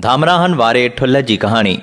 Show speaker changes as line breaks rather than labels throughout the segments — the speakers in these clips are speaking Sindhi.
ڌامراهن واري ٺلهه جي ڪهاڻي.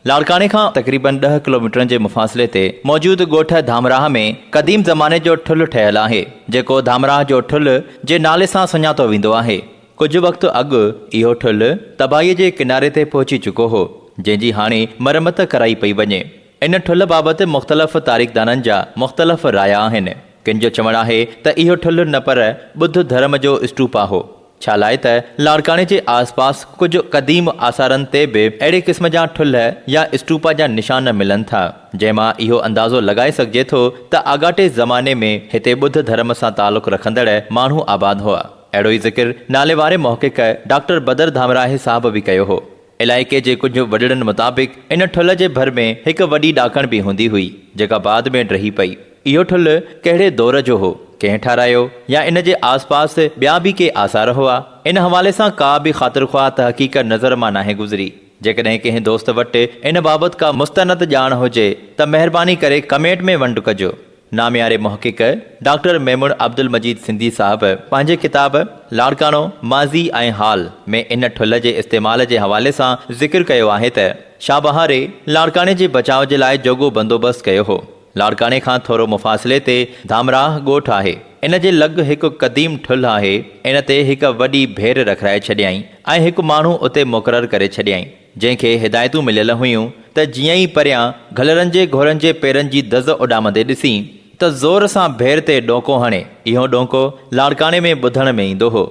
لاڙڪاڻي کان تقريبن ڏهه ڪلوميٽرن جي مفاصلي تي موجود ڳوٺ ڌامراهه ۾ قديم زماني جو ٺلهه ٺهيل آهي، جيڪو ڌامراهه جو ٺلهه جي نالي سان سڃاتو ويندو آهي. ڪجهه وقت اڳ اهو ٺلهه تباهيء جي ڪناري تي پهچي چڪو هو، جنهن جي هاڻي مرمت ڪرائي پئي وڃي. ان ٺلهه بابت مختلف تاريخدانن جا مختلف رايا آهن. ڪن جو چوڻ آهي ته اهو ٺلهه نه پر ٻڌ ڌرم جو اسٽوپا هو. ڇا لاء ته لاڙڪاڻي جي آس پاس ڪجهه قديم آثارن تي به اهڙي قسم جا ٺلهه يا اسٽوپا جا نشان ملن ٿا، جنهن مان اهو اندازو لڳائي سگهجي ٿو ته آڳاٽي زماني ۾ هتي ٻڌ ڌرم سان تعلق رکندڙ ماڻهو آباد هئا. اهڙو ئي ذڪر ناليواري محقق ڊاڪٽر بدر ڌامراهي صاحب به ڪيو هو. علائقي جي ڪجهه وڏڙن مطابق ان ٺلهه جي ڀر ۾ هڪ وڏي ڏاڪڻ به هوندي هئي، جيڪا بعد ۾ ڊهي پئي. اهو ٺلهه ڪهڙي دور جو هو، ڪنهن ٺارايو يا ان جي آس پاس ٻيا به ڪي آثار هئا، ان حوالي سان ڪا به خاطرخواهه تحقيق نظر مان ناهي گذري. جيڪڏهن ڪنهن دوست وٽ ان بابت ڪا مستند ڄاڻ هجي ته مهرباني ڪري ڪمينٽ ۾ ونڊ ڪجو. نامياري محقق ڊاڪٽر ميمڻ عبدالمجيد سنڌي صاحب پنهنجي ڪتاب لاڙڪاڻو، ماضي ۽ حال ۾ ان ٺلهه جي استعمال جي حوالي سان ذڪر ڪيو آهي ته، شاهه بهاري لاڙڪاڻي جي بچاء جي لاء جوڳو بندوبست ڪيو هو. لاڙڪاڻي کان ٿورو مفاصلي تي ڌامراهه ڳوٺ آهي. ان جي لڳ هڪ قديم ٺلهه آهي. ان تي هڪ وڏي ڀير رکرائي ڇڏيائين ۽ هڪ ماڻهو اتي مقرر ڪري ڇڏيائين. جنهن کي هدايتون مليل هيون ته جيئن ئي پريان گهلرن جي گهوڙن جي پيرن جي دز اڏامندي ڏسين ته زور سان ڀير تي ڏونڪو هڻي. اهو ڏونڪو لاڙڪاڻي ۾ ٻڌڻ ۾ ايندو هو.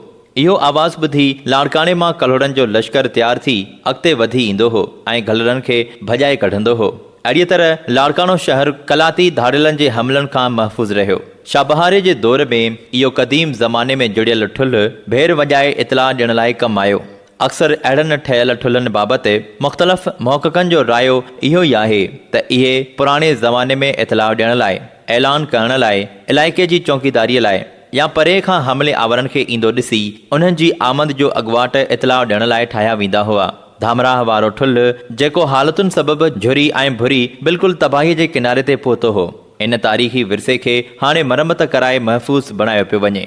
اهو آواز ٻڌي لاڙڪاڻي مان ڪلهوڙن جو لشڪر تيار ٿي اڳتي وڌي ايندو هو ۽ گهلرن کي ڀڄائي ڪڍندو هو. اهڙيء طرح لاڙڪاڻو شهر قلاتي ڌاڙيلن جي حملن کان محفوظ رهيو. شاهبهاري جي دور ۾ اهو قديم زماني ۾ جڙيل ٺلهه ڀير وڄائي اطلاع ڏيڻ لاء ڪم آيو. اڪثر اهڙن ٺهيل ٺلهن بابت مختلف محققن جو رايو اهو ئي آهي ته اهي پراڻي زماني ۾ اطلاع ڏيڻ لاء، اعلان ڪرڻ لاء، علائقي جي چونڪيداريء لاء يا پري کان حملي آورن کي ايندو ڏسي انهن جي آمد جو اڳواٽ اطلاع ڏيڻ لاء ٺاهيا ويندا هئا. ڌامراهه وارو ٺلهه جيڪو حالتن سبب جهري ۽ ڀري بلڪل تباهيء جي ڪناري تي پهتو هو، ان تاريخي ورثي کي هاڻي مرمت ڪرائي محفوظ بڻايو پيو وڃي.